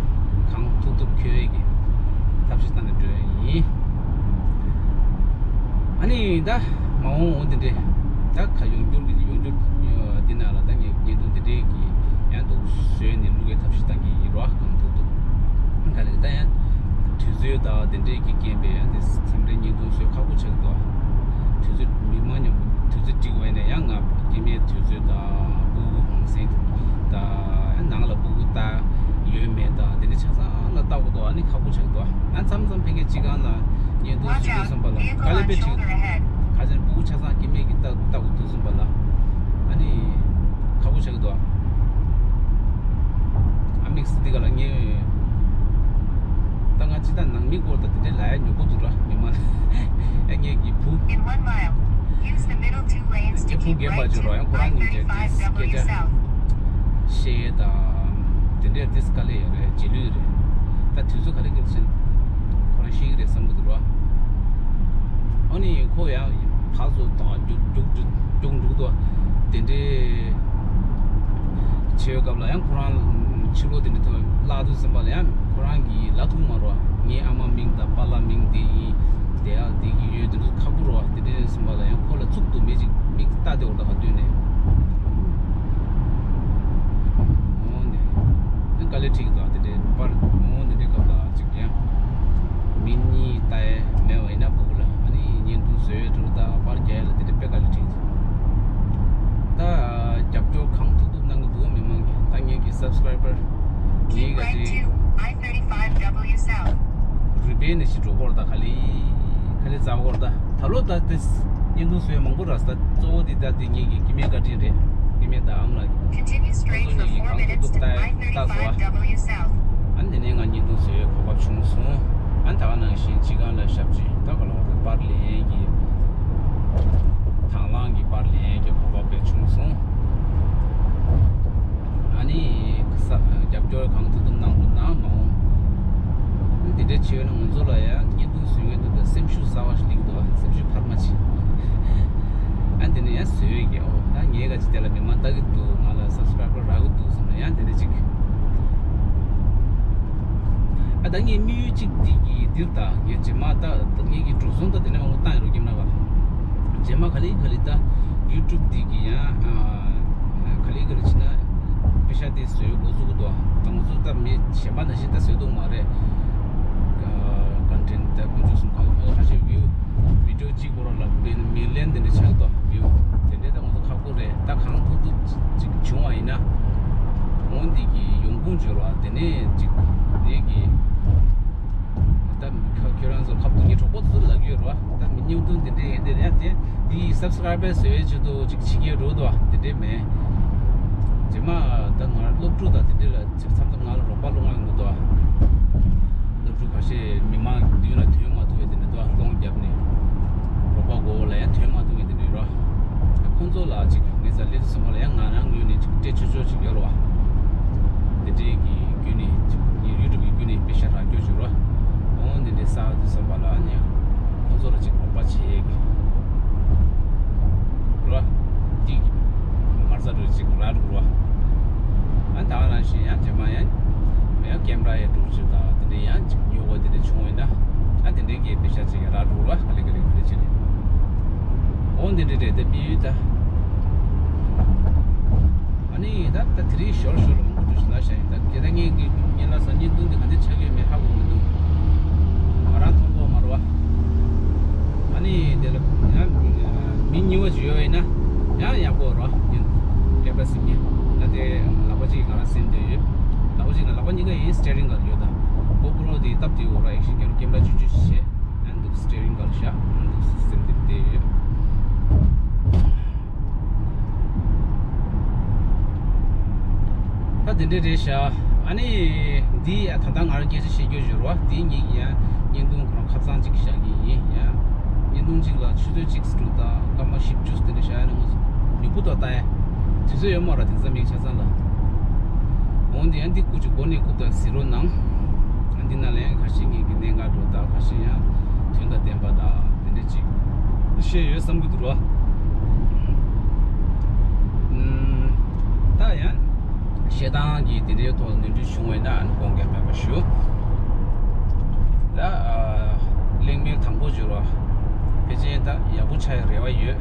གང་ཐུབ་ཐུབ་འཁྱོལ་ཡས་ཀྱི་ཐབས་ཤེས་བཏང་ནས་འགྲོ་ཡ་ཡིན། ཨ་ནི་ད་མ་འོང་འོང་དེ་འདྲས་ད་ཁ་ཡོང་འགྱུར་གྱི་ཡོང་འགྱུར་འདི་ནང་ལ་ད་ངས་བརྙན་ཐུང་དེ་འདྲས་ཀྱི་ཡང་འདུག་བཟོས་ནས་བླུག་ཡས་ཐབས་ཤེས་བཏང་གི་ཡིན་ར། གང་ཐུབ་ཐུབ་ག་ལེ་ད་ཡང་དུས་ཚོད་དང་དེ་འདྲས་ཀྱི་རྐྱེན་པས་ཡང་དེ་མཚམས་རེ་བརྙན་ཐུང་བཟོས་ཁག་པོ་ཆགས་འདུག་དུས་ཚོད་མི་མང་མཉམ་དུས་ཚོད་འགྲིག་པ་ཡིན་ན་ཡང་ང་སྐྱེ་དམན་དུས་ཚོད་དང་སྤུ་གུ་གུང་སེང་དང་ནང་ལ་སྤུ་གུ་ལྟ་ཡོད་མེད་དང་དེ་འདྲ་ཆ་ཚང་ལ་ལྟ་དགོས་འདུག་ཨ་ནི་ཁག་པོ་ཆགས་འདུག་ང་མཚམས་མཚམས་ཕ་གིའི་སྤྱི་ཁང་ལ་བརྙན་ཐུང་བཟོ་དུས་ཙམ་པ་ལ་དཀའ་ལས་དཔེ་འཕྲད་འདུག་ག་ཚོད་སྤུ་གུ་ཆ་ཚང་སྐྱེ་དམན་གྱིས་ལྟ་ལྟ་དགོས་དུས་ཙམ་པ་ལ་ཨ་ནི་ཁག་པོ་ཆགས་འདུག་ཨ་དམིགས་བསལ་འདི་ག་ལ་ངས་ད་ང་ཅི་ད་ནང་མི་སྐོར་ད་དེ་འདྲའི་ལ་ཡ་ཉོ་པོ་འདུག་ར་མི་མང་ལ་ཨ་ངས་ཀྱི་བུ། In one mile, use the middle two lanes to ངས་བུ་keep རྒན་པ་right ཅིག་རོ། to ཡང་ཁོ་རང་I ninety་ཉིད་ཀྱི་five ཏིས་སྐད་W ཆ South. བཤད་དང་དེ་འདྲའི་ཏིས་དཀའ་ལས་ཡོད་རེད། རྗེས་ལུས་རེད། ད་དུས་ཚོད་ག་ལེ་ག་ལེ་ཕྱིན་ཁོ་རང་ཤེས་ཀྱི་རེད་བསམ་གྱི་འདུག་ར། ཨ་ནི་ཁོ་ཡང་ཕར་ཚུར་དང་རྒྱུག་རྒྱུག་རྒྱུག་རྒྱུག་འདུག་དོ། དེ་འདྲའི་བྱེད་སྐབས་ལ་ཡང་ཁོ་རང་ཕྱི་ལོགས་དེ་འདྲའི་ཐོག་བརླག་དུས་ཙམ་པ་ལ་ཡང་ཁོ་རང་གིས་ལབ་ཐུབ་མ་རེད་བ། ངའི་ཨ་མ་མིང་དང་པཱ་ལགས་མིང་དེ་ཡིན། དེ་ཡང་དེ་གི་ཡོད་དེ་འདྲ་ཁག་པོ་རེད་བ། དེ་འདྲའི་ཙམ་པ་ལ་ཡང་ཁོ་ལ་གཙུག་ཏུ་མེད་ཅིག་མིག་ལྟ་དེ་འོ་ད་ག་དུས་ནས་འོ་ནས་དཀའ་ལས་འཕྲད་ཀྱི་འདུག་དེ་འདྲའི་པར་འོ་དེ་འདྲའི་སྐབས་ལ་ཅིག་ཡང་མི་གཉིས་ལྟ་ཡས་མེད་པ་ཡིན་ན་སྤུ་གུ་ལ་ཨ་ནི་བརྙན་ཐུང་བཟོ་ཡས་འགྲོ་ད་པར་རྒྱག་ཡས་ལ་དེ་འདྲ་དཔེ་དཀའ་ལས་འཕྲད་ཀྱི་འདུག་ད་རྒྱབ་སྐྱོར་གང་ཐུབ་ཐུབ་གནང་གི་འདུག་མི་མང་གིས། ད་ངེད་ཀྱི་སབ་སི་ཀ་རའི་བར་ངེད་Keep right ག་to I thirty-five W South. རུས་སྦལ་ནས་ཞིག་འགྲོ་སྐོར་ད་ག་ལེ་ག་ལེ་འཛའ་སྐོར་ད་ད་ལོ་ད་དེ་བརྙན་ཐུང་བཟོས་མང་པོ་རག་ས། ད་གཙོ་བོ་དེ་ད་དེ་ངེད་ཀྱི་སྐྱེ་དམན་བཀའ་དྲིན་རེད། སྐྱེ་དམན་དང་ཨ་མ་ལགས། Continue straight for four minutes to I thirty-five W South. ཨ་ནི་དེ་ནས་ང་བརྙན་ཐུང་བཟོ་ཡས་གོ་སྐབས་བྱུང་སོང་། ཨ་ནི་ད་ག་ནང་བཞིན་སྤྱི་ཁང་ལ་ཞབས་ཕྱི་ད་ག་ལ་བར་པར་ལེན་གྱི་དང་བླངས་ཀྱི་པར་ལེན་གྱི་གོ་སྐབས་དཔེ་བྱུང་སོང་། ཨ་ནི་ས་རྒྱབ་སྐྱོར་གང་ཐུབ་ཐུབ་གནང་རོགས་གནང་མ་འོང་། ཨ་ནི་དེ་འདྲ་བྱས་ན་ང་ཚོ་ལ་ཡང་བརྙན་ཐུང་བཟོ་མཁན་དུ་ད་སེམས་ཤུགས་གསར་བ་ཞིག་སླེབས་འདུག་སེམས་ཤུགས་འཕར་མ་ཆེ། ཡང་དེ་ནས་ཡང་བཟོས་ཡོད་ཀྱི། ཨོ་ད་ངས་ག་ཅིག་དེ་ལ་མི་མང་ལྟ་གི་འདུག་ང་ལ་སབ་སི་ཀ་རའེ་བར་རག་གི་འདུག་བསམ་ན་ཡང་དེ་འདྲ་ཅིག་ཨ་ད་ངས་དམིགས་ཡུལ་གཅིག་འདི་གི་འདིར་ད་ངས་རྗེས་མ་ད་ད་ངས་ཀྱི་འགྲོ་སོང་ད་དེ་ནས་མང་པོ་བཏང་ཡོད་རོགས་ཀྱི་མ་ག་རྗེས་མ་ག་ལེ་ག་ལེ་ད་ཡུ་ཊུབ་འདི་གི་ཡང་ཨ་ག་ལེ་ག་ལེ་བྱས་ན་པེ་ཤག་དེ་བཟོས་འགོ་བཙུགས་འདུག་ད་ང་ཚོ་ད་མི་གཞན་པ་ནང་བཞིན་ད་བཟོས་འདུག་མ་རེད། ཀོན་ཊེན་ཊི་ད་དཀོན་མཆོག་གསུམ་ཁག་ཁག་ཁ་ཤས་བིའུ་བི་ཌི་ཡོ་གཅིག་སྐོར་ལ་བི་མི་ལི་ཡོན་དེ་འདྲ་ཆགས་འདུག་བིའུ་དེ་འདྲ་ད་ང་ཚོ་ཁག་པོ་རེད། ད་གང་ཐུབ་ཐུབ་ཅིག་བྱུང་བ་ཡིན་ན་འོ་འདི་གི་ཡོང་ཁུངས་འབྱོར་བ་དེ་ནས་ཅིག་ངེད་ཀྱི་ད་ཁ་ཁྱོད་རང་ཚོ་ཁ་ཐུག་ངའི་གྲོགས་པོ་ཚོ་ལབ་ཀྱི་ཡོད་རེད་བ། ད་མི་བརྙན་ཐུང་དེ་འདྲ་ཡིན་དེ་ཡང་དེ་དེའི་སབ་སི་ཀ་རའེ་བར་བཟོ་བའི་ཆེད་དུ་ཅིག་བྱེད་ཀྱི་ཡོད་འགྲོ་འདུག་བ། དེ་འདྲ་མེད། རྗེས་མ་ད་ང་སློབ་ཕྲུག་དང་དེ་འདྲ་ལ་ཅིག་མཚམས་མཚམས་ང་ལ་རོགས་པ་སློང་བ་ཡོང་གི་འདུག་བ། སློབ་ཕྲུག་ཁ་ཤས་མི་མང་མདུན་ལ་ཐོན་མ་ཐུབ་པའི་དེ་འདྲ་འདུག་བ། སློང་བརྒྱབ་ནས་རོགས་པ་དགོས་ལ་ཡང་ཐོན་མ་ཐུབ་པའི་དེ་འདྲ་རེད་བ། ཁོང་ཚོ་ལ་ཅིག་ངེད་ཚ་ལས་དུ་སོང་བ་ལ་ཡང་ང་རང་ངོས་ནས་ཅིག་སྤྲད་ཆོག་ཆོག་ཅིག་ཡོད་རེད་བ། དེ་འདྲའི་གི་བརྒྱུད་ནས་ཅིག་ངས་ཡུ་ཊུབ་ཀྱི་བརྒྱུད་ནས་པེ་ཤག་རག་རྒྱུ་བྱུང་རེད་བ། འོ་འདི་འདྲའི་གསར་དུ་བསམ་པ་ལ་ནི་ཁོང་ཚོ་ལ་ཅིག་རོགས་པ་བྱེད་ཀྱི་རེད་བ། ཅིག་མ་རྩ་རུ་ཅིག་རག་འགྲོ་རེད་བ། ཨ་ད་ག་ནང་བཞིན་ཡང་རྗེས་མ་ཡང་ཡང་ཀེམ་ར་ཡང་འགྲོ་ཅིག་དང་དེ་འདྲའི་ཡང་ཅིག་ཉོ་དགོས་དེ་འདྲ་བྱུང་བས་ན་ཨ་དེ་འདྲའི་གི་པེ་ཤག་ཅིག་རག་འགྲོ་རེད་བ། ག་ལེ་ག་ལེ་ག་ལེ་བྱས་ནས། འོ་འདི་འདྲ་རེད་དེ་དམིགས་ཡུལ་ད། ཨ་ནི་ད་ད་དེ་རིང་ཞོར་ཞོར་ལ་མང་པོ་འགྲོ་བཞིན་ལ་ཤ་ཡིན། ད་སྐད་ད་ངས་ཀྱི་ངས་ལ་ས་བརྙན་ཐུང་འདི་ག་འདྲ་ཆགས་ཡོད་མེད་ཧ་གོ་མི་འདུག་ང་རང་མཐོང་གོ་མ་རེད་བ། ཨ་ནི་དེ་ལ་ཡང་མི་གཉིས་པ་ཅིག་ཡོད་པ་ཡིན་ན་ཡང་ཡག་པོ་རེད་བ། ངས་སྐད་པ་ཟིན་གྱི་ད་དེ་ལག་པ་གཅིག་ང་རང་ཟིན་བསྡད་ཡོད། ལག་པ་གཅིག་ན་ལག་པ་གཉིས་ཀ་ཡིན་སི་ཊི་ཡ་རིང་ག་ཡོད། ད་གོ་པོ་རོ་དེ་སྟབས་བདེ་བོ་ར་ཨེག་ཤན་སྐྱོན་རོ་ཀེམ་ར་ཆུ་ཆུ་བྱས། ཨ་འདུག་སི་ཊི་ཡ་རིང་ག་ལ་བཞག་ཨ་འདུག་སིསི་ཊེམ་དེ་བསྡད་ཡོད། ད་དེ་འདྲ་རེད་ཤག་ཨ་ནི་འདི་ད་ལྟ་ང་རང་སྐད་ཆ་བཤད་རྒྱུ་ཡོད་རེད་བ། འདི་ངེད་ཀྱི་ཡང་བརྙན་ཐུང་ཁོ་རང་ཁ་སང་གཅིག་བཞག་གི་ཡིན། ཡང་བརྙན་ཐུང་གཅིག་ལ་ཆུ་ཚོད་གཅིག་དྲུག་དང་སྐར་མ་བཞི་བཅུ་དེ་འདྲ་བཞག་ཡ་ན་ང་ཚོ་ལུས་པོ་དང་ལྟ་ཡ་དུས་ཚོད་ཡོད་མ་རེད། དེང་སང་མིག་ཆ་ཚང་ལ། འོན་ཏེ་ཡང་འདི་སྐུ་མཁྱེན་སྒོ་ནས་རྐུབ་དང་གཟིགས་རོགས་གནང་། ཡང་འདི་ནང་ལ་ཡང་ཁ་ཤས་ངེད་ཀྱི་གནད་འགག་འགྲོ་དང་ཁ་ཤས་ཡང་དོན་དང་ལྡན་པ་དང་དེ་འདྲ་ཅིག་བཤད་ཡོད་བསམ་གྱི་འདུག་ར། ཨུམ། ད་ཡང་བཤད་སྟངས་ཀྱི་དེ་འདྲའི་ཐོག་ནོར་འཁྲུལ་བྱུང་བས་ན་ཨ་ནི་དགོངས་འགལ་མེད་པ་ཞུ། ད་ཨ་གླེང་མོལ་དང་པོ་བརྗོད་རོགས། ཕལ་ཆེར་ད་ཡག་པོ་ཆགས་ཡ་རེ་བ་ཡོད།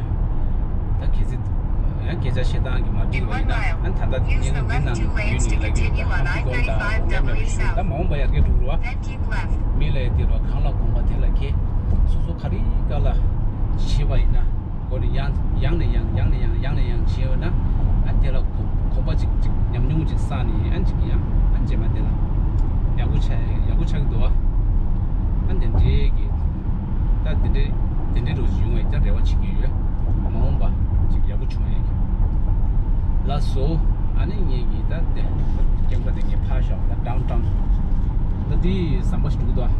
ད་གལ་སྲིད་ཡང་སྐད་ཆ་བཤད་སྟངས་ཀྱི་མ་འགྲིག་པ་ཡིན་ན་ཨ་ད་ལྟ་བརྙན་ཐུང་འདི་ནང་བརྒྱུད་ནས་ལབ་ཀྱི་ཡོད། ད་ཧམ་སྐུལ་དགོས་དང་དགོངས་འགལ་མེད་པ་ཞུ། ད་མ་འོངས་པ་ཡར་རྒྱས་འགྲོ་རོགས། མི་ལ་ཡ་དེ་རོགས་གང་ལ་དགོངས་པ་དེ་ལ་ཁེལ། སོ་སོ་ག་རེ་ག་ལ་བྱེད་པ་ཡིན་ན་སྒོ་ནས་ཡང་ཡང་ནས་ཡང་ཡང་ནས་ཡང་ཡང་ནས་ཡང་བྱེད་པ་ན་ཨ་དེ་ལ་གོམ་གོམ་པ་ཅིག་ཅིག་ཉམས་མྱོང་ཅིག་བསགས་ནས་ཨ་ཅིག་ཡང་ཨ་རྗེས་མ་དེ་ལ་ཡག་པོ་ཆགས་ཡག་པོ་ཆགས་ཀྱི་འདུག་ཨ། ཨ་འདི་འདྲའི་གི་ད་འདི་འདྲའི་འདི་འདྲའི་རུ་ཡོང་བའི་ད་རེ་བ་བྱེད་ཀྱི་ཡོད། མ་འོངས་པ་ཅིག་ཡག་པོ་བྱུང་ཡས་ཀྱི་ལགས་སོ། ཨ་ནི་ངེད་ཀྱི་ད་དེ་ཀེམ་པ་དེ་ངས་ཕར་བཞག་ད་ཀྲང་ཀྲང་ད་དེ་ཟམ་པ་ཞིག་འདུག་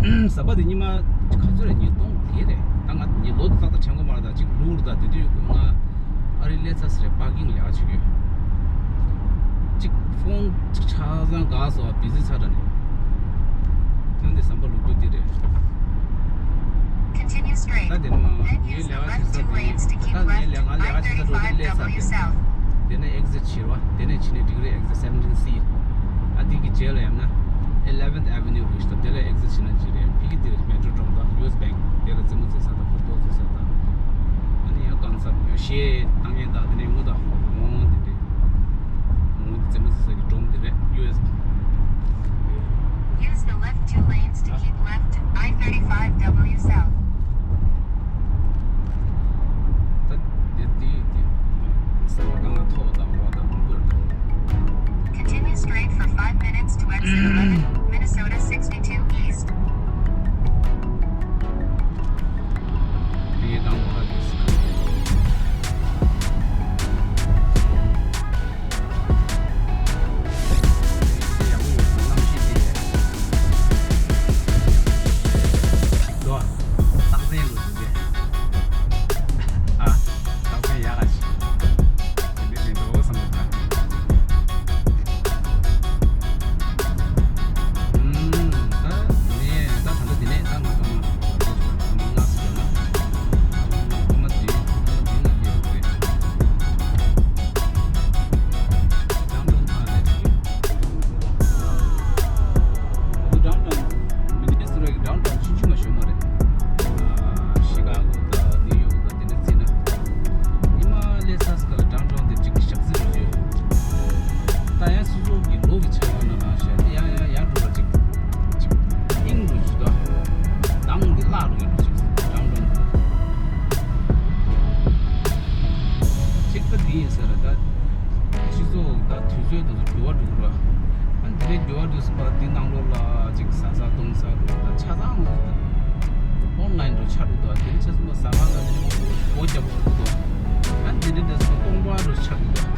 ད། ཟམ་པ་དེ་ཉི་མ་ག་ཚོད་རེད། ཉིས་སྟོང་དེ་རེད། ད་ང་ཉི་ལོ་ཏག་ཏག་དྲན་གོ་མ་རེད། ད་ཅིག་ལུག་རེད། ད་དེ་དུས་ང་ཨ་རི་སླེབས་ཚར་ཟེར་པར་ཀིང་ལས་ཀ་བྱེད་ཀྱི་ཡོད། ཅིག་ཕོན་ཅིག་ཆ་ཚང་འགག་སོང་བ་བི་ཟི་ཚ་དྲག་ནས། ཡང་དེ་ཟམ་པ་ལུག་རྒྱུ་དེ་རེད། Continue straight. ད་དེ་ནི་མ་ངའི་ལས་ཀ་བྱེད་ས་དེ་ད་ངའི་ལས་ང་ལས་ཀ་བྱེད་ས་འགྲོ་དེ་སླེབས་ཚར་དེ། དེ་ནས་exit་བྱེད་རོགས། དེ་ནས་ཕྱི་ནས་འགྲིག་རེད། exit seventeen C། ཨ་དེ་གི་རྗེས་ལ་ཡང་ན་eleventh Avenue་རེད་ཤག་དེ་ལ་exit་བྱེད་ན་འགྲིག་རེད། ཕ་གི་དེ་རེད། Metro་སྒྲོམ་དང་ཡུ་ཨེས་Bank་དེ་ལ་རྩེད་མོ་རྩེ་ས་དང་ཕུཊ་བོལ་རྩེ་ས་དང་། ཨ་ནི་ཡང་གང་ས་གཞས་བཏང་མཁན་དང་དེ་ནས་ཡོང་གི་དང་འོང་དེ་རེད། འོང་དེ་རྩེད་མོ་རྩེ་ས་གི་སྒྲོམ་དེ་རེད། ཡུ་ཨེས། Use the left two lanes to keep left, I thirty-five W South. ད་དེ་དེ་དེ་ས་བ་གང་ལ་ཐོག་དང་འོག་དང་ཀུན་སྤོར་དང་། Continue straight for five minutes to exit eleven, Minnesota sixty-two East. དེ་དང་འོག་དེ་ས། ཟེར་ད། སྤྱི་ཚོགས་ད་དུས་ཚོད་དེ་ཚོ་འགྱུར་བ་འགྲོ་གི་རེད། ཨ་ནི་དེ་འགྱུར་བ་འགྲོ་ཟིན་པ་འདི་ནང་ལོགས་ལ་ཅིག་ཟ་ས་བཏུང་ས་རུ་ད་ཆ་ཚང་ཨོན་ལན་རུ་ཆགས་འགྲོ་འདུག་དེ་རིང་ཆ་ཚང་མ་ཟ་ཁང་ལ་སྒོ་རྒྱབ་འགྲོ་འདུག་ཨ་ནི་དེ་འདྲ་འདྲ་སོང་སྟོང་པ་རུ་ཆགས་འདུག་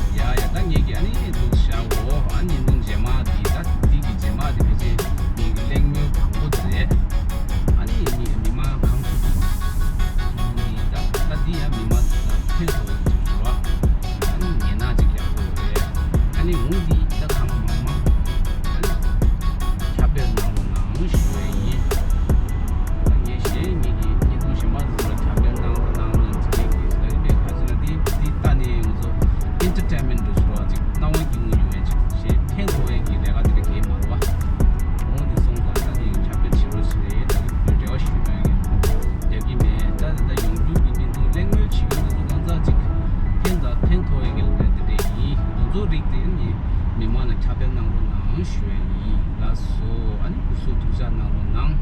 ཡ་ཡ་ད་ངེད་ཀྱི་ཨ་ནི་འདུག་བཞག་འོ། ཨ་ནི་ཉིན་གུང་རྗེས་མ་འདི་ད་འདི་གི་རྗེས་མ་འདི་ཕལ་ཆེར་ངེད་ཀྱི་གླེང་མོལ་དང་པོ་འདི་རེད། ཨ་ནི་ངེད་མི་མང་གང་ཐུབ་ཐུབ་འདི་ད་ད་འདི་ཡང་མི་མང་ད་ཕན་ཐོགས་ཡོད་ཀྱི་རེད་བ། ཨ་ནི་ངེད་ན་ཅིག་ཡག་པོ་ཡོད་རེད། ཨ་ནི་འོང་འདི་ད་གང་མང་མང་ཨ་ནི་ཁྱབ་སྤེལ་གནང་རོགས་གནང་ཞུ་ཡ་ཡིན། ངས་གཞན་ངེད་ཀྱི་བརྙན་ཐུང་གཞན་པ་ཚོ་ལ་ཁྱབ་སྤེལ་གནང་རོགས་གནང་ལབ་ཅིག་ངས་ཀྱིས་ལབ་ཡིན་པས། ག་ཅི་ན་འདི་འདི་ལྟ་ནས་ང་ཚོ་ཨེན་ཊར་ཊེན་མེན་ཊི་འདྲ་ཞིག་རོགས་ཅིག་སྣང་བ་སྐྱིད་མོ་ཡོང་ཡ་ཅིག་གཞན་ཕན་ཐོགས་ཡ་གི་ལས་ཀ་དེ་འདྲ་གས་མ་རེད་བ། འོ་འདི་སོང་ཙང་ད་ངས་ཁྱབ་སྤེལ་བྱེད་རོགས་ཞུ་རེད། ད་རེས་འབྲེལ་བ་ཞུ་མཁན་ཡོད་ཀྱི་མེད། ད་ད་ཡོང་རྒྱུ་གི་བརྙན་ཐུང་གླེང་མོལ་བྱེད་མཁན་དེ་ཚོ་གང་ཙག་ཅིག་ཕན་དང་ཕན་ཐོགས་ཡ་གི་ལས་ཀ་དེ་འདྲ་ཡིན། དེ་ཚོ་རིགས་དེ་ནི་མི་མང་ལ་ཁྱབ་སྤེལ་གནང་རོགས་གནང་ཞུ་ཡ་ཡིན། ལགས་སོ། ཨ་ནི་སྐུ་གཟུགས་ཐུགས་ཅག་གནང་རོགས་གནང་།